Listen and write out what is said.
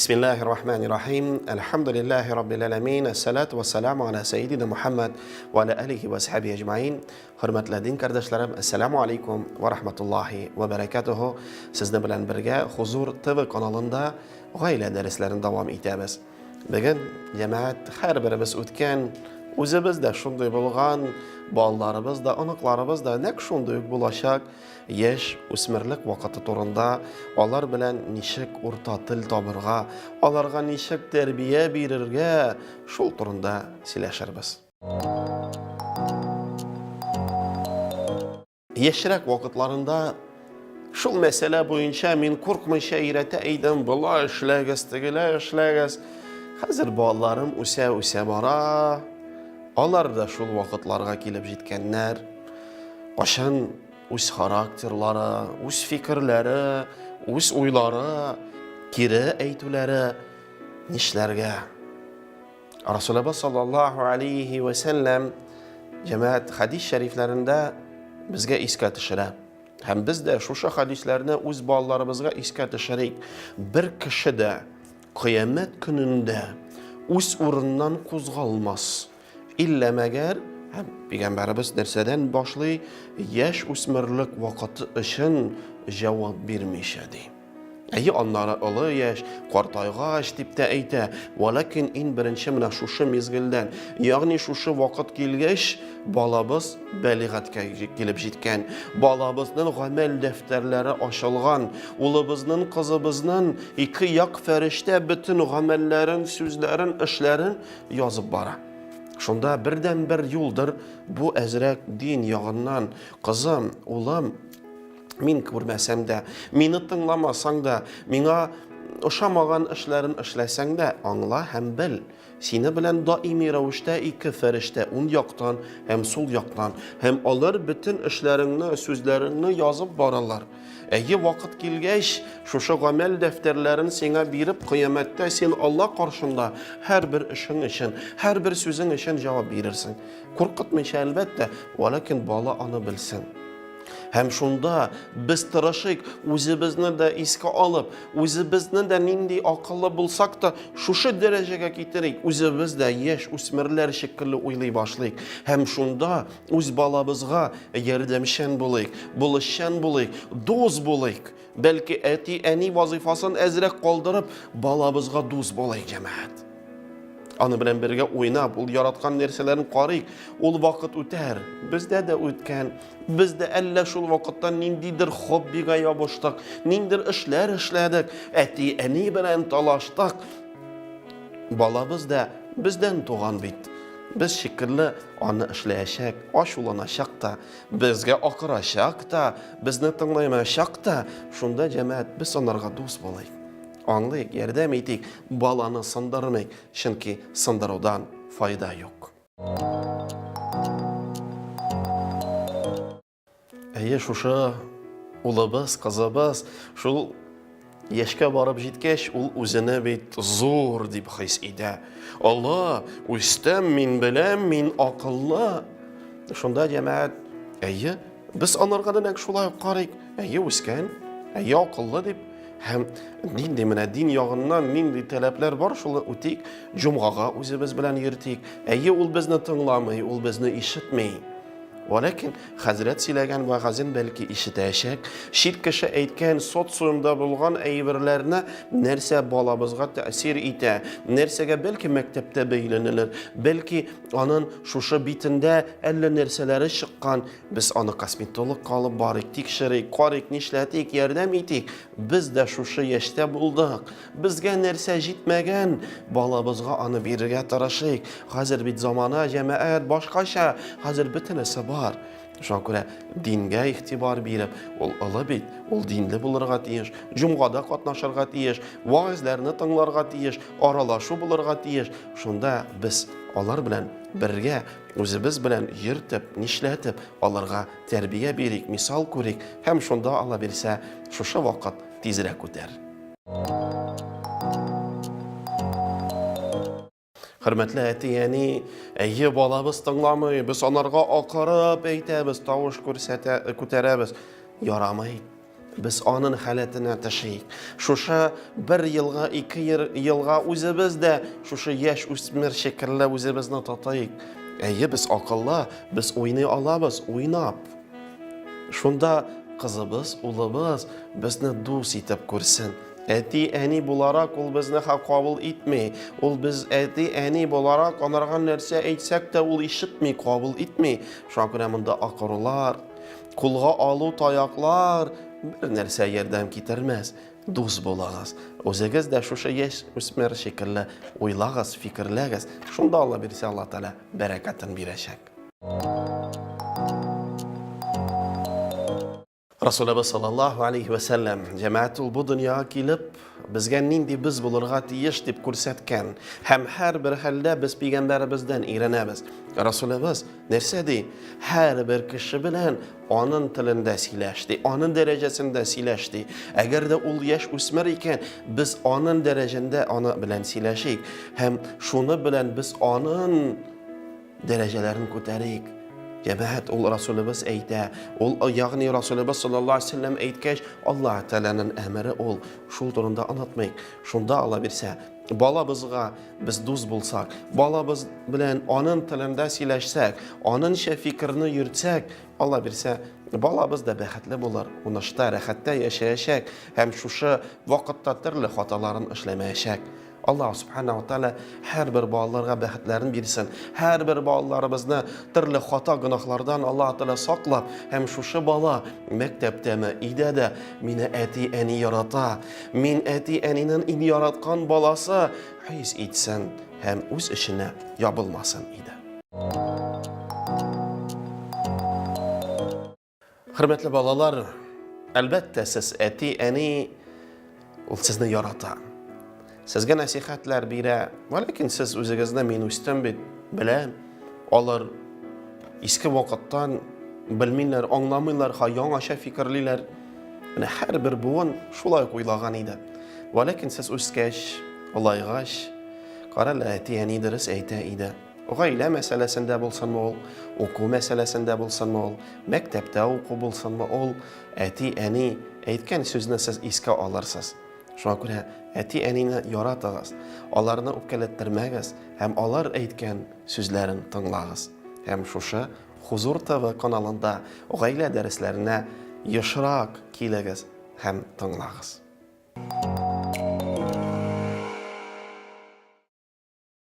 Бисмиллахи рахмани рахим. Әлхәмдулиллахи раббил аламин. Әссалату вассаламу аля сайидина Мухаммад ва аля алихи ва асхаби әҗмаин. Хөрмәтле дин кардәшләрем, әссаламу алейкум ва рахматуллахи ва баракатуху. Сезнең белән бергә Хузур ТВ каналында гаилә дәресләрен дәвам итәбез. Бүген җәмәгать һәрберебез үткән, үзебез дә шундый булган, балаларыбыз да, оныкларыбыз да нәкъ шундый ук булачак. Яшь үсмерлек вакыты турында, алар белән ничек урта тел табырга, аларга ничек тәрбия бирергә, шул турында сөйләшербез. Яшьрәк вакытларында шул мәсьәлә буенча мин куркмыйча өйрәтә идем, болай эшләгез, тегеләй эшләгез. Хәзер балаларым үсә-үсә бара, алар да шул вакытларга килеп җиткәннәр. Кайчан үз характерлары, үз фикерләре, үз уйлары, кире әйтүләре нишләргә? Расулыбыз саллаллаһу алейхи ва сәлләм җәмәгать хадис шәрифләрендә безгә искә төшерә. Һәм без дә шушы хадисләрне үз балаларыбызга искә төшерик. Бер кеше дә кыямәт көнендә үз урыннан кузгалмас. Иллә мәгәр, һәм пәйгамбәребез нәрсәдән башлый, яшь үсмерлек вакыты өчен җавап бирмичә ди. Әйе, аннары олы яшь, картайгач дип тә әйтә. Вәләкин иң беренче менә шушы мизгелдән, ягъни шушы вакыт килгәч, балабыз бәлигатькә килеп җиткән, балабызның гамәл дәфтәрләре ачылган, улыбызның, кызыбызның ике як фәрештә бөтен гамәлләрен, сүзләрен, эшләрен язып бара. Шунда бердәнбер юлдыр бу әзрәк дин ягыннан, кызым, улым, мин күрмәсәм дә, мине тыңламасаң да, миңа ошамаган эшләрен эшләсәң дә, аңла һәм бел. Сине белән даими рәвештә ике фәрештә ун яктан һәм сул яктан, һәм алар бөтен эшләреңне, сүзләреңне язып баралар. Әйе, вакыт килгәч, шушы гамәл дәфтәрләрен сиңа биреп, кыямәттә син Алла каршында һәрбер эшең өчен, һәрбер сүзең өчен җавап бирерсең. Куркытмыйча, әлбәттә, вәләкин бала аны белсен. Һәм шунда без тырышыйк, үзебезне дә искә алып, үзебезне дә нинди акыллы булсак та, шушы дәрәҗәгә китерик, үзебез дә яшь үсмерләр шикелле уйлый башлыйк. Һәм шунда Үз балабызга ярдәмчән булыйк, булышчан булыйк, дус булыйк. Бәлки әти-әни вазыйфасын әзрәк калдырып, балабызга дус булыйк, җәмәгать. Аны белән бергә уйнап, ул яраткан нәрсәләрен карыйк. Ул вакыт үтәр. Бездә дә үткән. Без дә әллә шул вакытта ниндидер хоббига ябыштык, ниндидер эшләр эшләдек, әти-әни белән талаштык. Балабыз да бездән туган бит. Без шикелле аны эшләячәк, ачуланачак та, безгә акырачак та, безне тыңламаячак та. Шунда, җәмәгать, без анарга дус булыйк. Аңлыйк, ярдәм итик, баланы сындырмыйк, чөнки сындырудан файда юк. Әйе, шушы улыбыз, кызыбыз шул яшькә барып җиткәч, ул үзене бит зур дип хис итә. Олы, үстем, мин беләм, мин акыллы. Шунда җәмәгать, әйе, без анарга да нәкъ шулай ук карыйк. Әйе, үскән, әйе, акыллы дип. Һәм нинди менә дин ягыннан нинди таләпләр бар, шуны үтик, җомгага үзебез белән йөртик. Әйе, ул безне тыңламый, ул безне ишетми. Вәләкин хәзрәт сөйләгән вәгазен бәлки ишетәчәк. Чит кеше әйткән социумда булган әйберләрне нәрсә балабызга тәэсир итә, нәрсәгә бәлки мәктәптә бәйләнәләр, бәлки анын шушы битендә әллә нәрсәләре чыккан, без аны косметологка алып барыйк, тикшерик, карыйк, нишләтик, ярдәм итик. Без дә шушы яшьтә булдык. Безгә нәрсә җитмәгән, балабызга аны бирергә тырышыйк. Хәзер бит замана, җәмәгать башкача, хәзер бөтенесе бар. Шуңа күрә дингә игътибар биреп, ул олы бит, ул динле булырга тиеш, җомгада катнашырга тиеш, вәгазьләрне тыңларга тиеш, аралашу булырга тиеш. Шунда без алар белән бергә үзебез белән йөртеп, нишләтеп, аларга тәрбия бирик, мисал күрик һәм шунда Алла бирсә, шушы вакыт тизрәк үтәр. Хөрмәтле әти-әни, әйе, балабыз тыңламый, без анарга акырып әйтәбез, тавыш күрсәтә, күтәрәбез. Ярамый. Без анын халәтенә төшик. Шушы бер елга, ике елга үзебез дә шушы яшь үсмер шикелле үзебезне тотыйк. Әйе, без акыллы, без уйный алабыз, уйнап. Шунда кызыбыз, улыбыз безне дус итеп күрсен. Әти-әни буларак ул безне ха кабул итми. Ул без әти-әни буларак анарга нәрсә әйтсәк тә ул ишетми, кабул итми. Шуңа күрә монда акырулар, кулга алу таяклар бер нәрсә ярдәм китермәс. Дус булыгыз. Үзегез дә шушы яшь үсмер шикелле уйлагыз, фикерләгез. Шунда Алла бирсә, Алла Тәгалә бәрәкәтен бирәчәк. Расулыбыз саллаллаһу алейхи вә сәлләм, җәмәгать ул бу дөньяга килеп, безгә нинди без булырга тиеш дип күрсәткән. Һәм һәрбер хәлдә без пәйгамбәребездән өйрәнәбез. Расулыбыз нәрсә ди? Һәрбер кеше белән анын телендә сөйләш ди, анын дәрәҗәсендә сөйләш ди. Әгәр дә ул яшь үсмер икән, без анын дәрәҗәндә аны белән сөйләшик. Һәм шуны белән без анын Дәрәҗәләрен күтәрик. Җәмәгать, ул Расулыбыз әйтә, ул, ягъни Расулыбыз саллаллаһу алейһи вәсәлләм әйткәч, Аллаһ Тәгаләнең әмере ул. Шул турында онытмыйк. Шунда Алла бирсә, балабызга без дус булсак, балабыз белән анын телендә сөйләшсәк, анынча фикерне йөртсәк, Алла бирсә, балабыз да бәхетле булыр, унышта, рәхәттә яшәячәк һәм шушы вакытта төрле хаталарын эшләмәячәк. Аллаһ Субхана ва Тааля һәрбер балаларга бәхетләрен бирсен. Һәрбер балаларыбызны төрле хата гөнаһлардан Аллаһ Тааля саклап, һәм шушы бала мәктәптәме, өйдә дә мине әти-әни ярата, мин әти-әнинең иң яраткан баласы хис итсен һәм үз эченә ябылмасын иде. Хөрмәтле балалар, әлбәттә, сез әти, әни ул сезне ярата. Сезгә нәсихәтләр бирә. Ләкин сез үзегезне мин үстем бит, беләм. Алар иске вакыттан белмиләр, аңламыйлар, ха яңача фикерлиләр. Менә һәрбер буын шулай ук уйлаган иде. Ләкин сез үскәч, олайгач, карале, әти-әни дөрес әйтә иде. Гаилә мәсьәләсендә булсынмы ул, уку мәсьәләсендә булсынмы ул, мәктәптә уку булсынмы ул, әти-әни әйткән сүзне сез искә алырсыз. Шуңа күрә әти-әнине яратыгыз, аларны үпкәләттермәгез һәм алар әйткән сүзләрен тыңлагыз. Һәм шушы Хузур ТВ каналында гаилә дәресләренә ешрак килегез һәм тыңлагыз.